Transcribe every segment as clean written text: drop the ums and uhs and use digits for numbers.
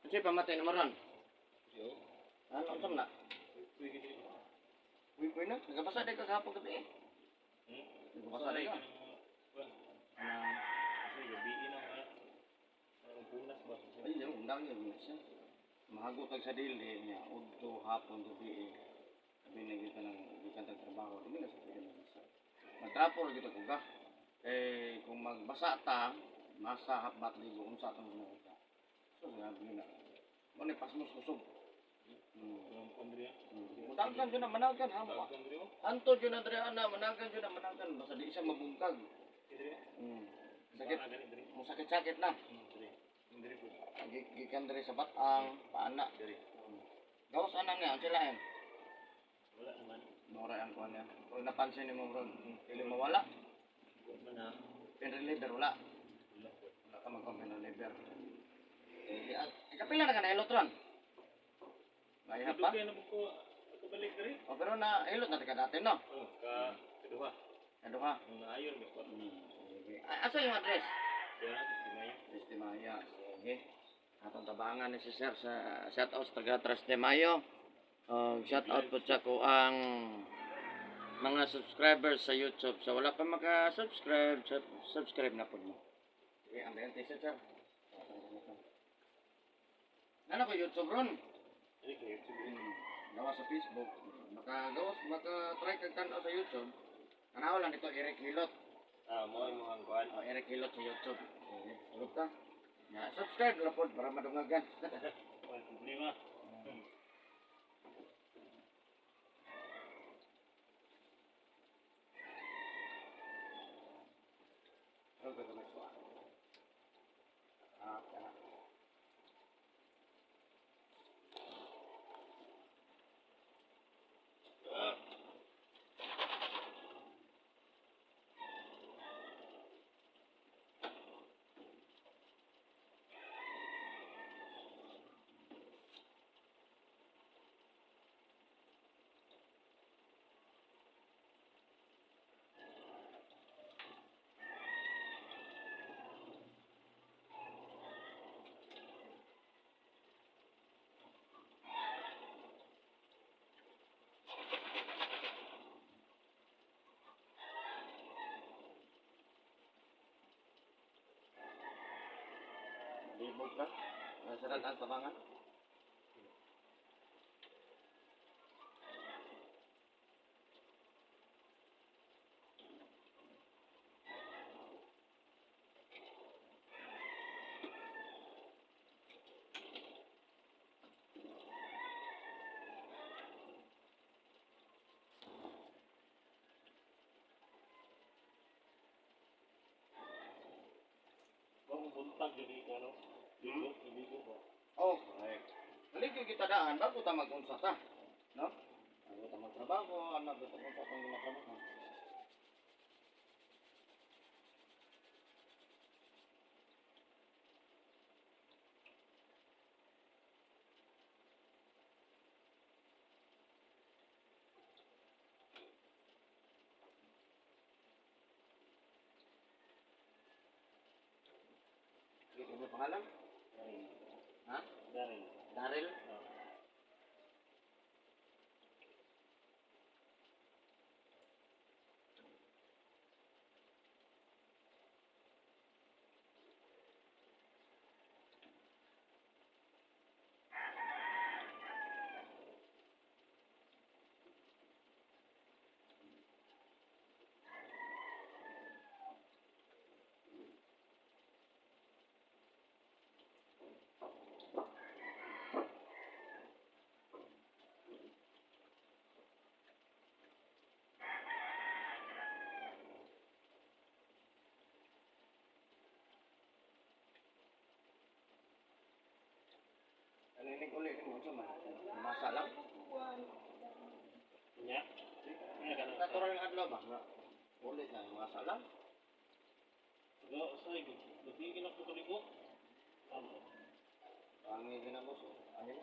Kasi pamatay na maron. Yo. Ano ang na? Uy, na. Nagabasa din ka kahapon gabi eh. Nagabasa din ka. Kasi gabi na ang punas ba? Ay, yung undang yun. Mahagutag sa dili niya. Udto, hapon, gabi eh. Sabi na kita ng ikan trabaho. Hindi na sa pagkakasa. Magtrapo rin kita kung ka. Eh, kung magbasa ta, nasa habat libo kung sa atong ginagawa. So, sinabi na. Ano pas mo susog. Managan dyan na managan ha. Anto dyan na dyan na managan dyan na managan. Basta di siya mabungkag. Sakit. Sakit-sakit na. Gikan dari sa batang, paana. Gawas anang niya, ang silain. Wala naman. Mura ang kuhan niya. Kung napansin ni mo bro, hindi mawala. Pen reliever, wala. Wala ka mag-pen reliever. Kapila na ka na hilotron? May hapa? Kaya naman ko balik na rin. O pero na hilot na ka dati no? Kaduha. Kaduha? Naayon ka pa. Asa yung address? Kaya, Timaya. Tres de Mayo. Sige. Atong tabangan ni si Sir sa shoutout sa taga Tres de Mayo. Shoutout po sa ko ang mga subscribers sa YouTube. So wala pa maka-subscribe, subscribe na po mo. Sige, ang dayan tayo sir. Ano ko YouTube ron? Ano ka YouTube? Gawa sa Facebook. Maka-try kag tanaw sa YouTube. Tanaw lang dito Eric Hilot. Mo yung mga kuhan. Eric Hilot sa YouTube. Hulog ka. Subscribe na po para madungagan. Wala problema. Libog ka? Nasaran ang tabangan? Kung buntag jadi ano? Ligo ba? Oh, halika kita daan bago ta mag-unsa ta. No? Bago ta magtrabaho, ano ba ta kung sa atong ginatrabaho? Ano yung pangalan? Ha? Daryl. Daryl? Naninig ulit mo sa man. Masa lang. Nya? Natural ng adlaw ba? Ulit na, masa lang. Say, bigyan ako kaligo. Pangin din ako so. Ano?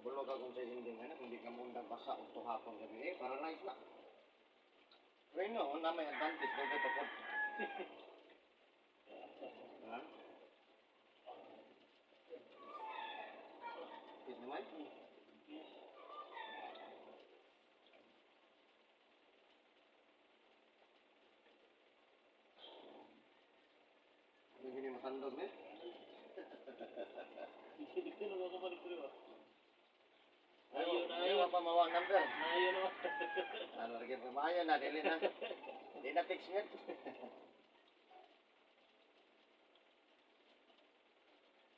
Bulog ako sa ending na kung di ka muna basa o hapon gabi para nice na. Pero no, na may advantage kung ito po. Ha? eh. Hindi matandog eh. Dito na ako balik dito. Ayun, Ayun, ayun. ayun. Pa mawag number. Ayun o. Ano lagi pa maayo na, dili na. Di na text net.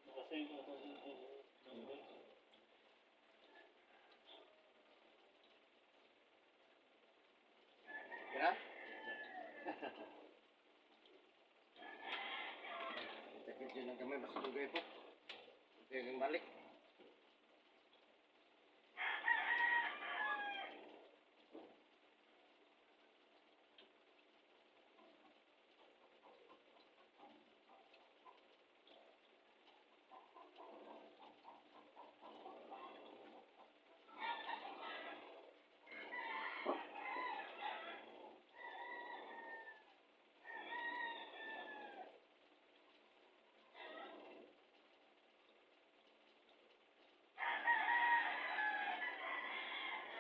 Nakasave na sa number. Kira? Sakit yun ang kamay, basta tugay po. Ito yung balik.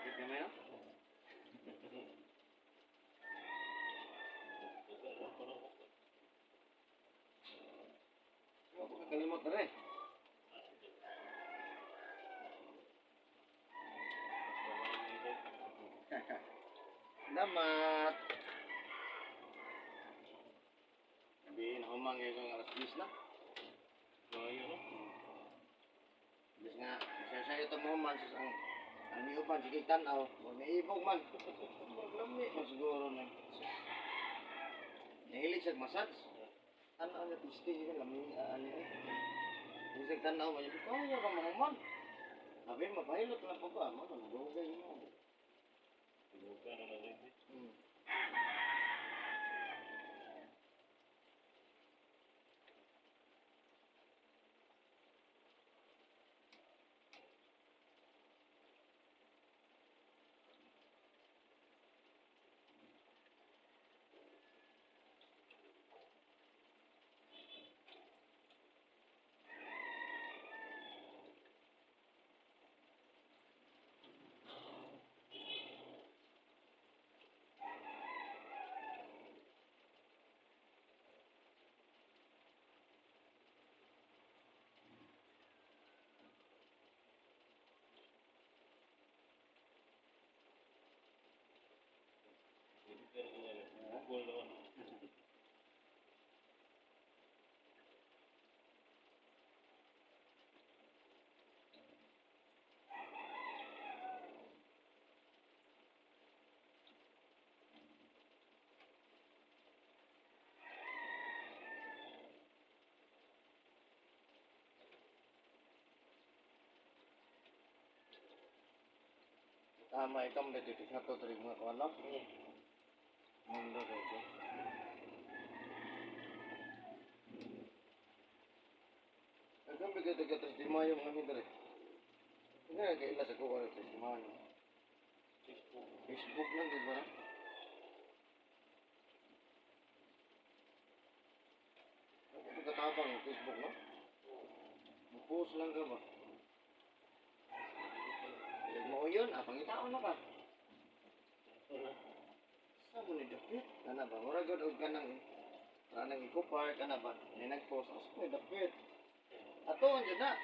Sakit kamay no? Huwag ko kakalimot na rin. Damat. Sabihin, humang yung alas 10 na. Ayun o. Bis nga, siya ito mo man, ang niupan, sige tanaw, may ibog man. Lami mo siguro na. Nahilig siya massage. Ano na pisting yun, lami, ano yun. Hindi siya tanaw, may kaya ka mga man. Sabi, mapahilot na pa ba? Magugay mo. Bukan na rin. Bukol naman. Tama, ikaw may titik na to, tulig mga kawala. Mundo ko ito. Ang bigay taga testimonyo mga hindi rin. Hindi nga kaila sa kuha ng testimonyo. Facebook lang, di ba na? Ang pagkatabang ng Facebook, no? Mag-post lang ka ba? Ilag mo yun, pangitao na ka. Saan mo ni dapit? Kana ba? Mura god og kanang ikupar, kana ba? May nag-post, as ko dapit. Ato, andyan na.